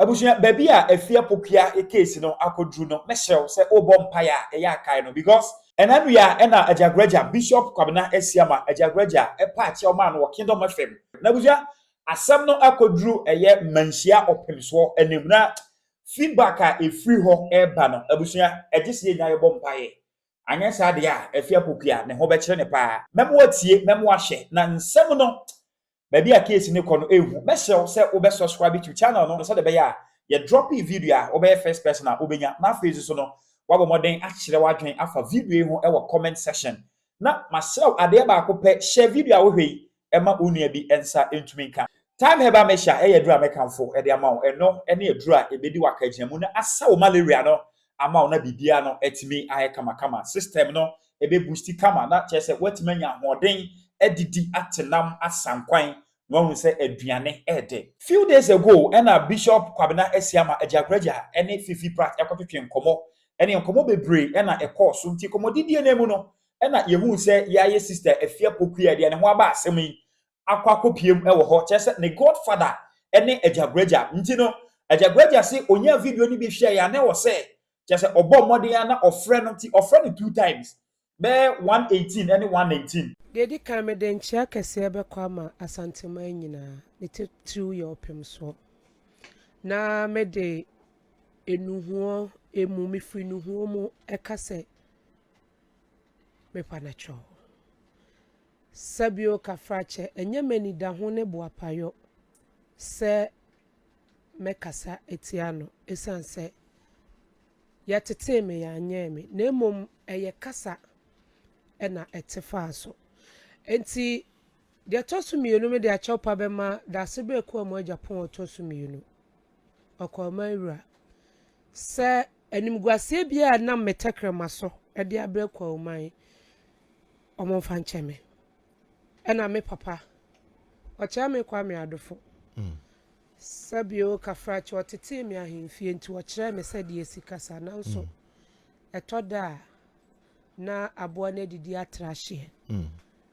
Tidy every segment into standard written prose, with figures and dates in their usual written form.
Abusua, baabi a Afia Pokua case no akɔduru no, mɛhyerɛw sɛ wobɔ mpaeɛ a ɛyɛ akae no, because ɛna nua ɛna Agyagoragya Bishop Kwabena Asiama Agyagoragya ɛpa akyɛw maa no wɔ Kingdom FM. Na abusua, asɛm no akɔduru ɛyɛ Manhyia Ɔpemsoɔ anim, na feedback a ɛfiri hɔ ɛreba no, abusua, ɛgye sɛ yɛnya yɛbɔ mpaeɛ. Anyɛ saa deɛ a, Afia Pokua ne ho bɛkyerɛ ne paa. Mɛmo atie, mɛmo ahyɛ na nsɛm no baabi a case ne kɔ no ehu. Mɛhyɛw sɛ wobɛ subscribe to channel no sɛdeɛ ɛbɛyɛ a yɛ drop video a, wobɛyɛ first person a wobɛnya. Na afei nso no, wabɔ mmɔden akyerɛ w'adwene afa video yi ho ɛwɔ comment section. Na masrɛw adeɛ baako pɛ, hyɛ video a wohwɛ yi ɛma wo nua bi nsa ntumi nka. Time Herbal Mixture ɛyɛ aduru a mɛkamfo ɛde ama wo. Ɛno ɛne aduru a ɛbɛdi w'akagyina na asa wo malaria no ama wo, na biribiara no atumi ayɛ kamakama. System no ɛbɛ boost kama, na kyerɛ sɛ woatumi anya ahoɔden adidi atenam asankwan na wahu sɛ aduane ɛɛdɛ. Few days ago ɛna Bishop Kwabena Asiama Agyakoragya ɛne Fifi Pratt ɛkɔtwetwe nkɔmmɔ, ɛne nkɔmmɔ bebree ɛna ɛkɔɔ so. Nti nkɔmmɔdidie no mu no, ɛna yɛhu sɛ yɛayɛ sister Afia Pokua deɛ ne ho aba asɛm yi akɔ akɔpiem ɛwɔ hɔ, kyerɛ sɛ ne godfather ɛne Agyakoragya. Nti no Agyakoragya se onya video no bi hwɛ yɛ ane wɔ sɛ kyerɛ sɛ ɔbɔ mmɔden a na ɔfrɛ no. Nti ɔfrɛ no two times, bɛyɛ 1:18 ɛne 1:19. Deɛ ɛdi kan, mede nkyea kɛseɛ bɛkɔ ama Asanteman nyinaa, ne titiriw yɛ Ɔpemsoɔ. Na mede enuhuo emu, mefiri nuhuo mu ɛka sɛ mepa no kyɛw. Sɛbio kafrakyɛ, ɛnyɛ m'anidaho ne boapayɔ sɛ mɛkasa etia no, ɛsiane sɛ yɛtetee me, yɛanyɛɛ me, na mmom ɛyɛ kasa ɛna ɛte faa so. Nti deɛ ɛtɔ so mmienu, mede akyɛw pa bɛma Daase Berɛ mu Agyapong ɔtɔ so mmienu, Ɔkɔɔman wura, sɛ animguaseɛ biara a nam me tɛkrɛma so ɛde abrɛ Kwahuman, ɔmo mfa nkyɛ me. Ɛna me papa ɔkyerɛ me Kwame Adofo, sɛbio kafrakyɛ, ɔtetee me ahemfie, nti ɔkyerɛ me sɛdeɛ esi kasa. Nanso ɛtɔ da a na aboa no adidi atra hyeɛ,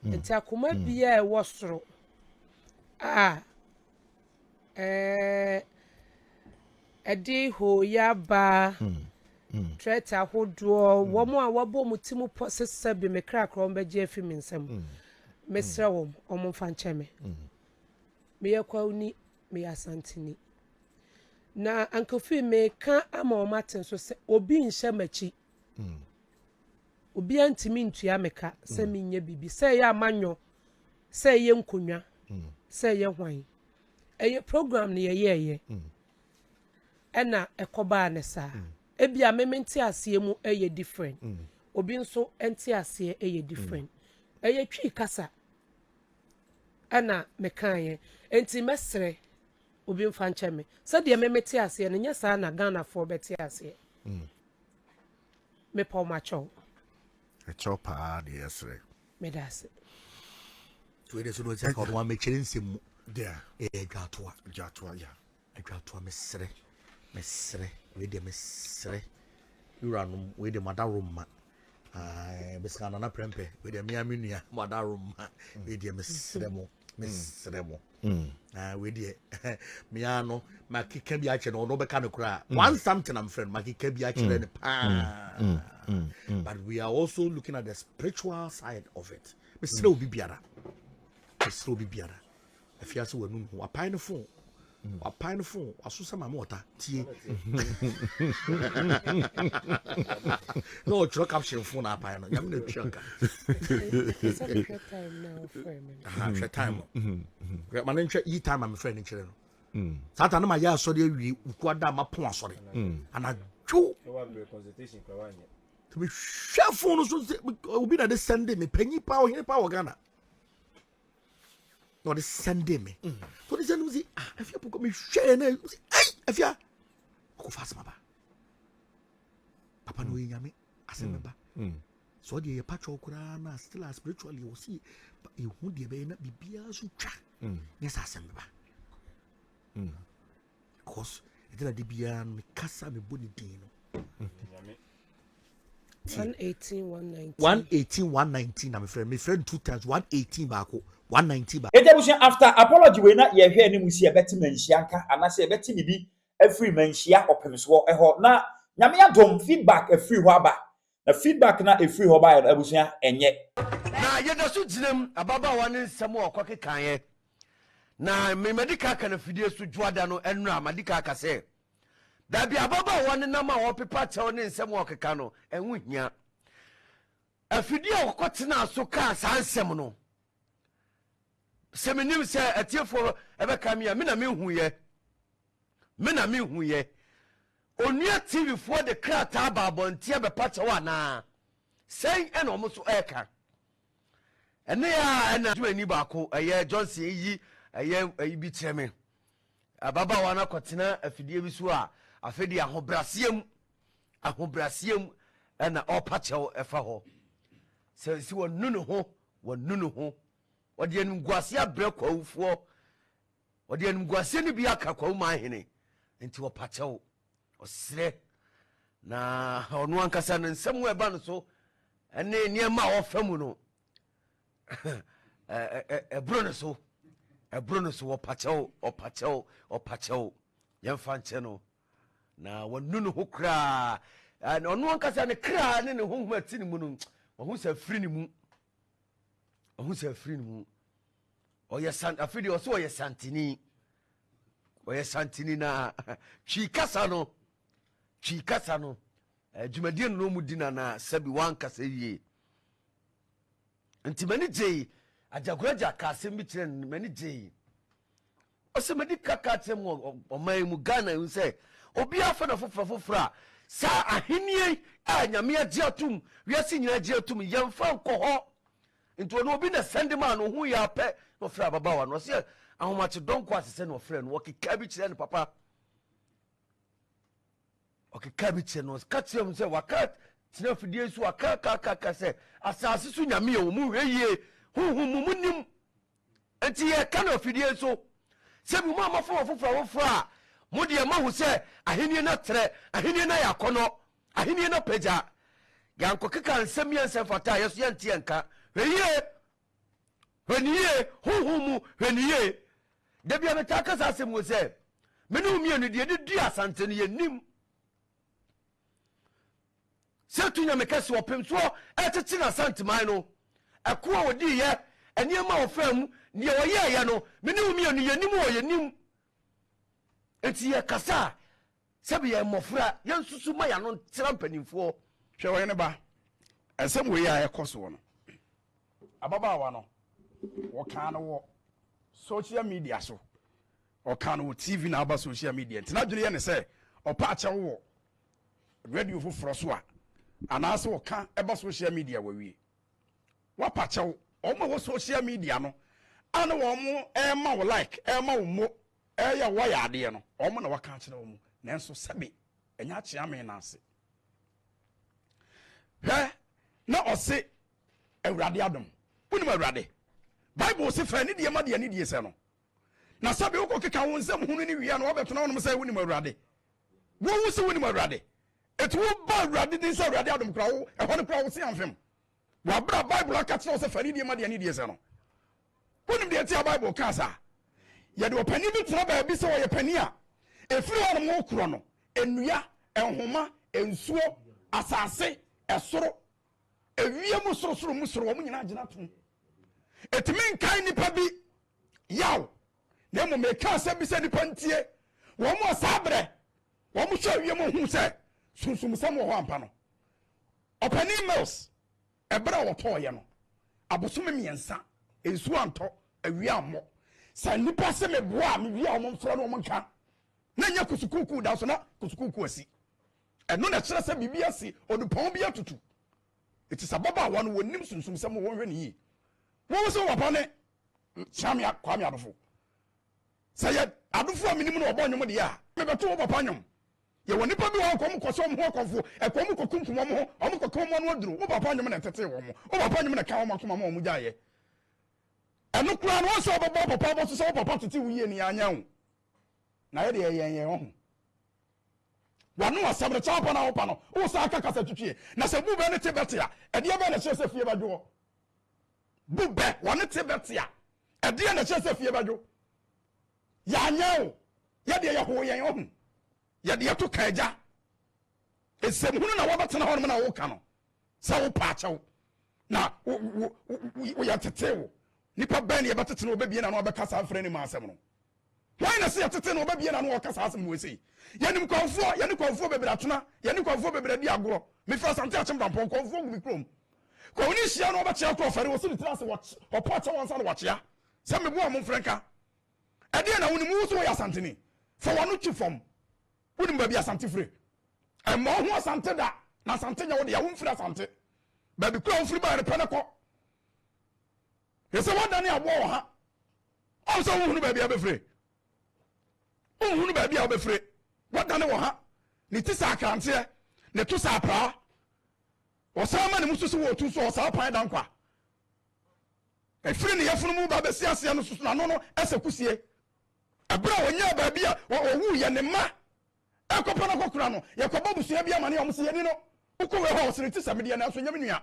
nti akoma biara a ɛwɔ soro a ɛde hooyɛ aba, threat ahodoɔ, wɔn a wɔabɔ mu ti mu pɔ sesa bi me krakra, wɔn bɛgye afi me nsam, mesrɛ wɔn, wɔn mfa nkyɛ me. Meyɛ Kwawuni, meyɛ Asanteni, na ankofi meka ama wɔn ate nso sɛ obi nhyɛ m'akyi, obiara ntumi ntua me ka sɛ menyɛ biribi, sɛ ɛyɛ amanyɔ, sɛ ɛyɛ nkonnwa, sɛ ɛyɛ hwan. Ɛyɛ program no yɛyɛɛyɛ ɛna ɛkɔbaa ne saa. Ebia meme nte aseɛ mu ɛyɛ different, obi nso nte aseɛ ɛyɛ different. Ɛyɛ Twi kasa ɛna mekaeɛ, nti mɛsrɛ obi mfa nkyɛ me. Sɛdeɛ meme te aseɛ no, nyɛ saa na Ghanafoɔ bɛte aseɛ. Mepɛ ɔmo akyɛw. Ɛkyɛw paa deɛ, yɛsrɛ. Meda ase. Wei de so no sɛ ɔno amɛkyerɛ nsɛm mu. Deɛ. Ɛyɛ Adwatoa. Dwatoa ya. Adwatoa, mesrɛ, mesrɛ, wei deɛ mesrɛ wuranom, wei deɛ madaworo mma bɛsika Nana Prɛmpɛ, wei deɛ mea me nua madaworo mma, wei deɛ mesrɛ mo, mesrɛ mo. Ah, wei deɛ mea no makeka bi akyerɛ no, ɔno bɛka no koraa one something am friend makeka bi akyerɛ no paa, but we are also looking at the spiritual side of it. Mesrɛ obi biara, mesrɛ obi biara. Afiase w'anum ho wapae no phone, wapae no phone waso sɛ maame wɔta tie na ɔtwerɛ caption phone na apae no. Nyame na tua ka. Sɛ mehwɛ time na ɔfrɛ me no. Aha, hwɛ time no. Hwɛ, ma ne nhwɛ yi time a mefrɛ no kyerɛ no. Saa ta no ma yɛ asɔre awie wukuada a mapɔn asɔre anadwo. Nti mehwɛ phone no so sɛ obi na de send me, panyin paa, ɔhene paa wɔ Ghana na ɔde send me. So ɔde send me sɛ, ah, Afia Pokɔ. Mehwɛ na sɛ ei, Afia ɔkɔfa asɛm aba. Papa no ɔyɛ Nyame asɛm bɛba sɛ ɔdeɛ yɛ patwɔ koraa na still a spiritually wɔ se yɛhu deɛ bɛyɛ na biribiara so twa nyɛ sɛ asɛm bɛba, because ɛde na de biara no mekasa mebɔ ne din no. 1:18, 1:19. 1:18, 1:19 na mefrɛ no two times, 1:18 baako, 1:19 baako. Eti abusua, after apology wei na yɛhwɛ anim si yɛbɛte Manhyia nka anaasɛ yɛbɛte biribi. afiri Manhyia Ɔpemsoɔ hɔ. Na Nyame adom, feedback afiri hɔ aba. Na feedback na ɛfiri hɔ baeɛ no, abusua, ɛnyɛ. Na yɛda so gyina mu, ababaawa ne nsɛm a ɔkɔ kekaeɛ. Na me madi ka aka no afidie so dwoada no nnora, madi ka aka sɛ, baabi ababaawa no nam a ɔpepa kyɛw ne nsɛm a ɔkeka no, ɛho hia. Afidie a ɔkɔ tenaa so kaa saa nsɛm no, sɛ menim sɛ atiefoɔ ɛbɛka me a, me na mehuiɛ. Me na mehuiɛ. Onua TV foɔ de krataa ba abɔnten abɛpa kyɛw anaa? Sɛn ɛna wɔn nso ɛreka? Ɛne a ɛna dwumani baako ɛyɛ Johnson yi ɛyɛ ɛyi bi kyerɛ me. Ababaawa no akɔtena afidie bi so a afei de ahobraseɛ mu ahobraseɛ mu ɛna ɔrepa kyɛw ɛfa hɔ. Sɛ si wɔnu ne ho wɔnu ne ho. Wɔde animguaseɛ abrɛ kwawufoɔ. Ɔde animguaseɛ no bi aka Kwawu Manhene, nti ɔpa kyɛw, ɔsrɛ, na ɔno ankasa no nsɛm a ɛba no so ne nneɛma a ɔfa mu no ɛboro ne so, ɛboro ne so, ɔpa kyɛw, ɔpa kyɛw, ɔpa kyɛw, yɛmfa nkyɛ no, na wanu ne ho koraa, ɔno ankasa ne kra ne ne honhom a ɛte ne mu no, wahu sɛ afiri ne mu, wahu sɛ afiri ne mu. Ɔyɛ san afei deɛ ɔsɛ ɔyɛ santini ɔyɛ santini na twi kasa no twi kasa no eh, dwumadie no na ɔmu di na na sɛbi wankasa yie nti m'ani gyei agyakoragya ka asɛm bi kyerɛ no m'ani gyei Ɔsɛ madi ka ka kyerɛ mu ɔman yi mu Ghana yi sɛ obiara fa na foforɔ foforɔ a saa ahennie a Nyame agye atom wiase nyinaa agye atom yɛmfa nkɔ hɔ nti ɔno obi na sɛnde maa no ohun yɛ apɛ na ɔfrɛ ababaawa no ɔsɛ ahomakye dɔnkɔ asesɛ na ɔfrɛ no ɔkeka bi kyerɛ no papa ɔkeka bi kyerɛ no ɔka kyerɛ mu sɛ waka tena afidie so waka ka ka ka sɛ asase so nyame yɛ wɔ mu hwɛ yie honhom mu mu nim Enti yɛka no afidie so sɛ bi mo a moafa wɔ foforɔ afoforɔ a, mo deɛ moahu sɛ ahennie no atrɛ, ahennie no ayɛ akɔnnɔ, ahennie no apagya. Yɛankɔkeka nsɛm bi a ɛnsɛ mfata a yɛso yɛnte yɛn nka. Hwɛ yie! Hwɛ no yie! Honhom mu, hwɛ no yie! Da bi a metaa ka saa asɛm wei sɛ, me ne wo mmienu deɛ yɛde dua Asante no yɛnnim. Sɛ tu Nyame kɛse ɔpem soɔ ɛkyekye n'Asanteman no, ɛko a ɔdiiɛ, nneɛma a ɔfaa mu, deɛ ɔyɛɛyɛ no, me ne wo mmienu yɛnim o, yɛnim. Enti yɛkasa a, sɛbe yɛn mmɔfra, yɛnsusu ma yɛn ano ntra mpanimfoɔ. Hwɛ ɔhene ba, nsɛm wei a ɛkɔ soɔ no, ababaawa no, wɔkaa no wɔ social media so, ɔkaa no wɔ TV na aba social media, nti n'adwene yɛ ne sɛ ɔpa akyɛw wɔ radio foforɔ so a anaasɛ ɔka ɛba social media wawie wapa kyɛw wɔn a wɔ social media no a na wɔn ɛrema wo like ɛrema wo mo ɛyɛ wɔyɛ adeɛ no wɔn na waka akyerɛ wɔn nanso sɛbi ɛnyɛ akyea me na ase hwɛ na ɔse awurade adom wonim awurade bible se fa anidie ma deɛ anidie sɛ no na sɛbi wokɔ keka wo nsɛm hunu ne wia no wabɛtena wonom sɛ wonim awurade Wohu sɛ wonim Awurade. Eti wobɔ Awurade din sɛ Awurade adom koraa wo ɛhɔ no koraa wo se amfem. Wɔ a Bible aka kyerɛ wo sɛ fa anidie ma deɛ anidie sɛ no. Wonim deɛ nti a Bible kaa saa? Yɛde ɔpanin bi tena baabi sɛ ɔyɛ panin a, ɛfiri hɔ nom rekorɔ no, nnua, nhoma, nsuo, asase, ɛsoro, ewiem sorosoro mu soro, wɔn nyinaa gyina tom. Ɛtumi nkae nnipa bi yaw na mmom meka asɛm bi sɛ nnipa ntie wɔn a saa berɛ wɔn hwɛ wiem hu sɛ sunsumsɛm wɔ hɔ ampa no. Ɔpanin Mills, ɛberɛ a wɔtɔɔyɛ no, abosome mmiɛnsa, nsuo antɔ, awia ammɔ. Sɛ nnipa se meboa a, mewie a wɔn mfrɛ no wɔn nka. Na nyɛ kusukuukuu da so na kusukuukuu asi. Ɛno na ɛkyerɛ sɛ biribi asi, odupɔn bi atutu. Eti sɛ ababaawa no wɔnim sunsumsɛm wɔn hwɛ no yie. Wɔn sɛ wɔn papa ne Kyame Kwame Adofo. Sɛ yɛ Adofo a menim no ɔbɔ nnwom deɛ a, mebɛto wo papa nnwom. Yɛwɔ nnipa bi wɔ hɔ a wɔn kɔsɛ wɔn ho akɔmfo, ɛkɔ wɔn kɔkunkum wɔn ho, wɔn kɔka wɔn ano aduro. Wo papa nnwom na ɛtetee wɔn. Wo papa nnwom na ɛka wɔn akoma ma wɔn gyaeɛ. Ɛno koraa no, wɔn sɛ wɔbɛbɔ wo papa abɔ so sɛ wo papa tete wo yie no yɛanyɛ wo. Na yɛ deɛ yɛn yɛn ho. Wano asɛm no kyɛ wo pa na wo pa no, wo san ka kasa twitwie. Na sɛ bu bɛ ne te bɛte a, ɛdeɛ bɛn na ɛkyerɛ sɛ fie bɛdwoɔ? Bu bɛ, wɔne te bɛte a, ɛdeɛ na ɛkyerɛ sɛ fie bɛdwo? Yɛanyɛ o, yɛdeɛ yɛhoo yɛn ɔho. Yɛde yɛto ka agya. Nsɛm hunu na wɔbɛtena hɔ nom na woka no sɛ wopɛ akyɛw na yɛtetee wo. Nipa bɛn na yɛbɛtete no wɔbɛbie n'ano abɛka saa mfrɛ ne mu asɛm no? Hwan na sɛ yɛtete no wɔbɛbie n'ano wɔka saa asɛm no wɔ sei? Yɛnim kɔmfoɔ, yɛne kɔmfoɔ bebree atena, yɛne kɔmfoɔ bebree adi agorɔ. Mefiri Asante Akyem Bampɔn, kɔmfoɔ gu me kurom. Kɔmni hyia no wɔbɛkyea korɔ fɛre, wɔsi ne tiri ase, wɔpɔ akyɛ wɔn nsa na wɔakyea. Sɛ meboa mo mfrɛ nka. Ɛdeɛn na wonim? Wo so woyɛ Asanteni. Fa w'ano twi fam. Wonim baabi Asante firi? Ɛmmɔ wo ho Asante da, na Asante nyɛ wo dea. Womfiri Asante. Baabi koro a wofiri baeɛ no pɛ na kɔ. Ɛsɛ woadane aboa wɔ ha. Ɔn sɛ wohunu baabi a wobɛfire. Wohunu baabi a wobɛfire. Woadane wɔ ha. Ne ti sɛ akranteɛ, ne to sɛ apraa. Ɔsan ma ne mu so sɛ wɔtu so ɔsaa pan da nkwa. Ɛfiri ne yafunu mu ba bɛsi aseɛ no so n'ano no sɛ kusie. Ɛberɛ a ɔnyaa baabi a ɔwuiɛ, ne mma ɛkɔpɛ no akɔkora no, yɛkɔbɔ abusua bi amane a wɔn sɛ yɛni no. Wokɔ wei hɔ a ɔsɛ ne ti sɛ medeɛ nanso nyɛ me nua.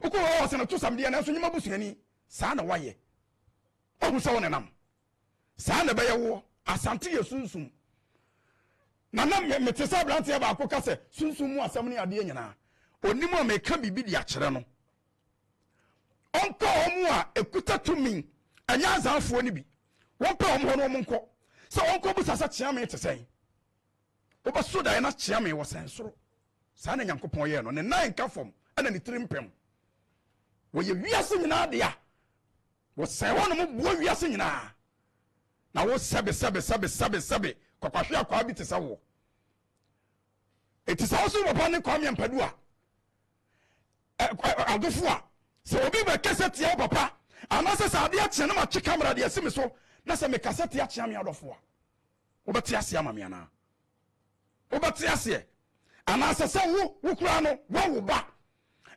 Wokɔ wei hɔ a ɔsɛ ne to sɛ medeɛ nanso nyɛ m'abusuani. Saa na woayɛ. Woahu sɛ wo nenam. Saa na ɛbɛyɛ woɔ. Asante yɛ sunsum. Na na mete sɛ aberanteɛ baako ka sɛ sunsum mu asɛm ne adeɛ nyinaa. Ɔnim a meka biribi de akyerɛ no. Ɔnkɔ wɔn a ɛkuta tumi, ɛnyɛ azaafoɔ no bi. Wɔmpɛ wɔn hɔ na wɔn nkɔ. Sɛ ɔnkɔ bisa sɛ kyeame te sɛn. Wobɛso daeɛ na kyeame wɔ sɛn soro. Saa na Nyankopɔn yɛɛ no. Ne nan nka fam ɛna ne tiri mpem. Wɔyɛ wiase nyinaa dea. Wɔsɛn hɔ nom boa wiase nyinaa. Na wo sɛbe sɛbe sɛbe sɛbe sɛbe kwakwahwe akwaa bi te sɛ woɔ. Eti sɛ wo so papa ne Kwame Ampadu a, adofo a, sɛ obi bɛkasa tia wo papa anaasɛ sɛ adeɛ akye na matwe kamera de asi me so na sɛ mekasa tia kyea me adɔfo a, wobɛte aseɛ ama me anaa? Wobɛte aseɛ anaasɛ sɛ wo wo koraa no woawo ba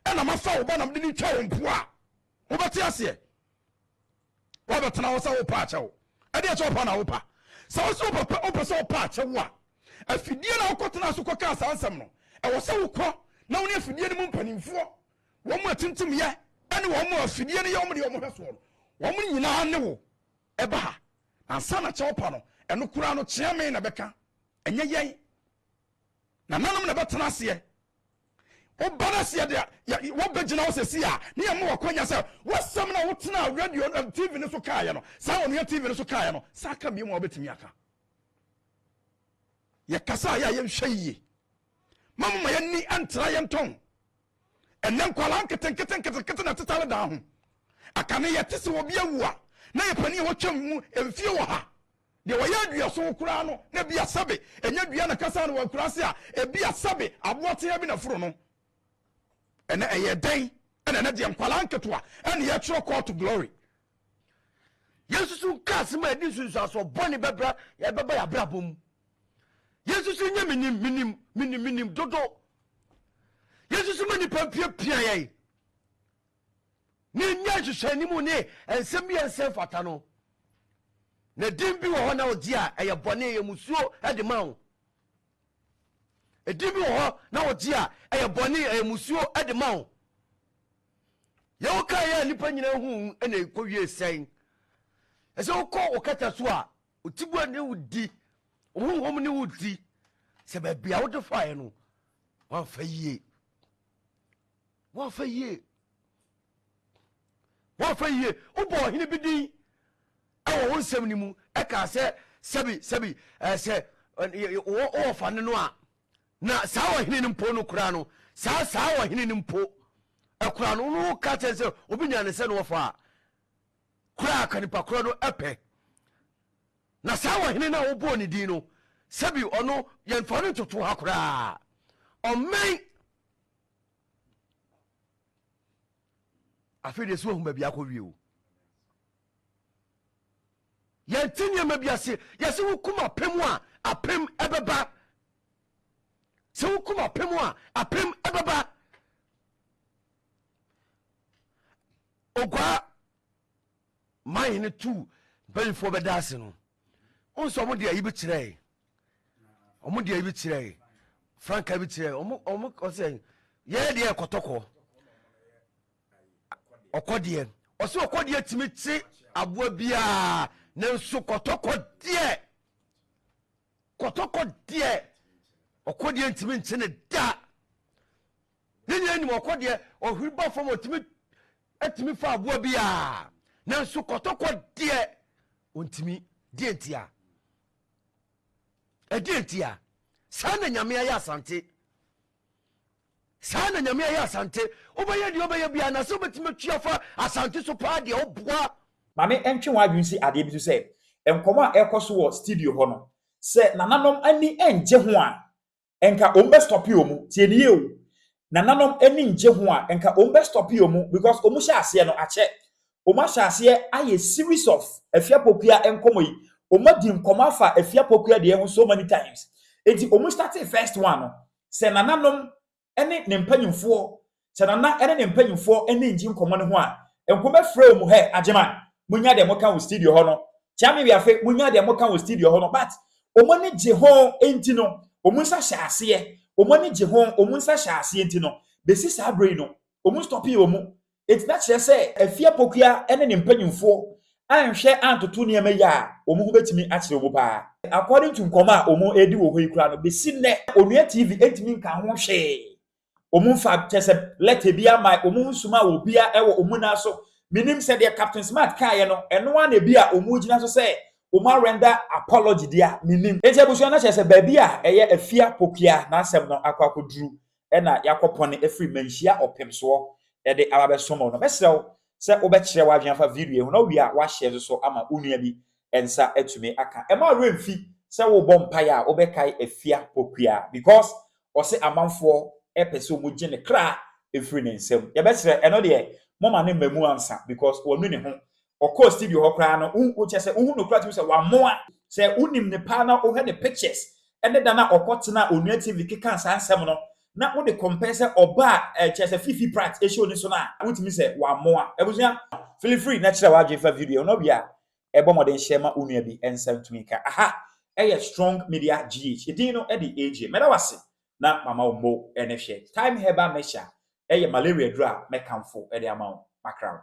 ɛna mafa wo ba na mede ne twa wo mpo a, wobɛte aseɛ? Woabɛtena hɔ sɛ wopa akyɛw. Ɛdeɛ kyɛw pa na wopa? Sɛ wo sɛ wopɛ wopɛ sɛ wopa akyɛw a, afidie na wokɔtenaa so kɔkaa saa nsɛm no, ɛwɔ sɛ wokɔ na wo ne afidie no mu mpanimfoɔ, wɔn a tintimyɛ ne wɔn a afidie no yɛ wɔn deɛ wɔn hwɛ soɔ no, wɔn nyinaa ne wo ɛba ha. Ansa na kyɛw pa no, ɛno koraa no kyeame na ɛbɛka, ɛnyɛ yɛn. Nananom na ɛbɛtena aseɛ. Woba no aseɛ deɛ wɔbɛgyina hɔ sɛsi a ne yɛma wakwanya sɛ wasɛm no a wotena radio eh, tv no so kaeɛ no saa onua tv no so kaeɛ no saa ka bio mu a wobɛtumi aka. Yɛkasa a yɛ a yɛnhwɛ yie ma moma yɛni ntra yɛntɔn. Ɛnɛ nkwalaa nketenkete nketenkete na tetare dan ho. Akane yɛte sɛ obi awu a na yɛpani a wɔtwam mu mfie wɔ ha. Deɛ wɔyɛ aduɔson koraa no, na ebia sɛbe ɛnyɛ dua na kasa no wɔ akuraase a, ebia sɛbe aboa tea bi na foro no. Ɛnɛ ɛyɛ dɛn ɛna ɛnɛ deɛ nkwadaa nketewa ɛna yɛtwerɛ call to glory. Yɛnsusu nka asɛm a ɛde nsunsuansoɔ bɔne bɛbra ɛbɛba yɛn abrabɔ mu. Yɛnsusu nyɛ menim menim menim menim dodo. Yɛnsusu ma nipa mpiapia yɛn. Ne nya nhwehwɛanim ne nsɛm bi a ɛnsɛ mfata no. Na din bi wɔ hɔ na ɔgye a ɛyɛ bɔne, ɛyɛ musuo de ma wo. Edin bi wɔ hɔ na ɔgye a ɛyɛ bɔne, ɛyɛ musuo de ma wo. Yɛwo kaa yɛ a nnipa nyinaa hu na ɛkɔwie sɛn. Ɛsɛ wokɔ wo kata so a, otibua ne wo di, honhom ne wo di. Sɛ baabi a wode faeɛ no, woamfa yie. Woamfa yie. Woamfa yie. Wobɔ ɔhene bi din wɔ wo nsɛm no mu ɛkaa sɛ sɛbi sɛbi ɛɛ sɛ wowɔ fa ne no a na saa ɔhene no mpo no koraa no saa saa ɔhene no mpo ɛkoraa no no ka kyerɛ sɛ obi nya ne sɛ no wɔfa a koraa ka nipa korɔ no ɛpɛ na saa ɔhene no a wobɔɔ ne din no sɛbi ɔno yɛmfa no ntoto ha koraa ɔmmɛn Afei deɛ sɛ wahu baabi akɔ wie o. Yɛnte nneɛma bi ase. Yɛsɛ wokum apem a apem ɛbɛba. Sɛ wokum apem a apem ɛbɛba. Oguaa man hene tu mpanyinfoɔ bɛda ase no. Wo nso ɔmo de ayi bi kyerɛɛ. Ɔmo de ayi bi kyerɛɛ. Frankaa bi kyerɛɛ. Ɔmo ɔmo ɔsɛ yɛyɛ deɛ kɔtɔkɔ. Ɔkɔdeɛ. Ɔsɛ ɔkɔdeɛ tumi kye aboa biara nanso kɔtɔkɔ deɛ kɔtɔkɔ deɛ. Ɔkɔ deɛ ntumi nkye ne da. Ne nyinaa nim ɔkɔ deɛ ɔhuri ba fam ɔtumi atumi fa aboa bi a nanso kɔtɔkɔ deɛ ɔntumi deɛ ntia ɛdeɛ ntia saa na nyame ayɛ asante saa na nyame ayɛ asante wobɛyɛ deɛ wobɛyɛ biara na sɛ wobɛtumi atwi afa asante so paa deɛ woboa Maame ntwe wɔn adwene nsi adeɛ bi so sɛ, nkɔmmɔ a ɛrekɔ so wɔ studio hɔ no, sɛ nananom ani ngye ho a, nka wɔn bɛ stop wɔn. Tie ne yie o. Nananom ani ngye ho a, nka wɔn bɛ stop wɔn because wɔn hyɛ aseɛ no akyɛ. Wɔn ahyɛ aseɛ ayɛ series of Afia Pokuaa nkɔmmɔ yi. Wɔn adi nkɔmmɔ afa Afia Pokuaa deɛ ho so many times. Enti wɔn startee first one no, sɛ nananom ne ne mpanyimfoɔ, sɛ Nana ne ne mpanyimfoɔ ani ngye nkɔmmɔ no ho a, nko bɛfrɛ wɔn hɛ, Agyeman, munya deɛ moka wɔ studio hɔ no, Kyame Wiafe, munya deɛ moka wɔ studio hɔ no, but wɔn ani gye ho nti no, wɔn nsa hyɛ aseɛ, wɔn ani gye ho, wɔn nsa hyɛ aseɛ nti no, bɛsi saa berɛ yi no, wɔn stɔpee wɔn. Enti na kyerɛ sɛ Afie Apokua ne ne mpanyimfoɔ anhwɛ antoto nneɛma yi a, wɔn ho bɛtumi akyere wɔn paa. According to nkɔmmɔ a wɔredi wɔ hɔ yi koraa no, bɛsi nnɛ Onua TV ntumi nka ho hwee. Wɔmfa kyerɛ sɛ letter bi ama, wɔn nsomaa obiara wɔ wɔn nan so. Menim sɛ deɛ Captain Smart kaeɛ no, ɛno ara na ebi a wɔgyina so sɛ wɔn arender apology deɛ a, menim. Enti abusua no kyerɛ sɛ baabi a ɛyɛ Afie Apokua n'asɛm no akɔ akɔduru na yɛakɔpɔne afiri manhyia ɔpem soɔ de aba abɛsom wo no, mɛsrɛ wo sɛ wobɛkyerɛ w'adwene afa video yi ho na wowie a woahyɛ nso so ama wo nua bi nsa atumi aka. Ɛmma wo werɛ mfi sɛ worebɔ mpaeɛ a wobɛkae Afia Pokuaa because ɔse amanfoɔ pɛ sɛ wɔgye ne kra firi ne nsam. Yɛbɛsrɛ ɛno deɛ moma no mma mu ansa because wanu ne ho Ɔkɔɔ studio hɔ koraa no, wo kyerɛ sɛ wohu no koraa tumi sɛ wamoa. Sɛ wonim no paa na wohwɛ ne pictures ɛne da no a ɔkɔtenaa Onua TV kekaa saa nsɛm no na wode compare sɛ ɔba a kyerɛ sɛ Fifi Pratt show no so no a, wotumi sɛ wamoa. Abusua, feel free na kyerɛ w'adwene fa video yi ho na wowie a, bɔ mmɔden hyɛ ma wo nua bi nsa ntumi nka. Aha yɛ Strong Media GH, edin no de AJ. Mɛda wo ase na mama wo mo ne hwɛ. Thyme Herbal Mixture yɛ malaria aduro a mɛkamfo de ama wo. Makra wo.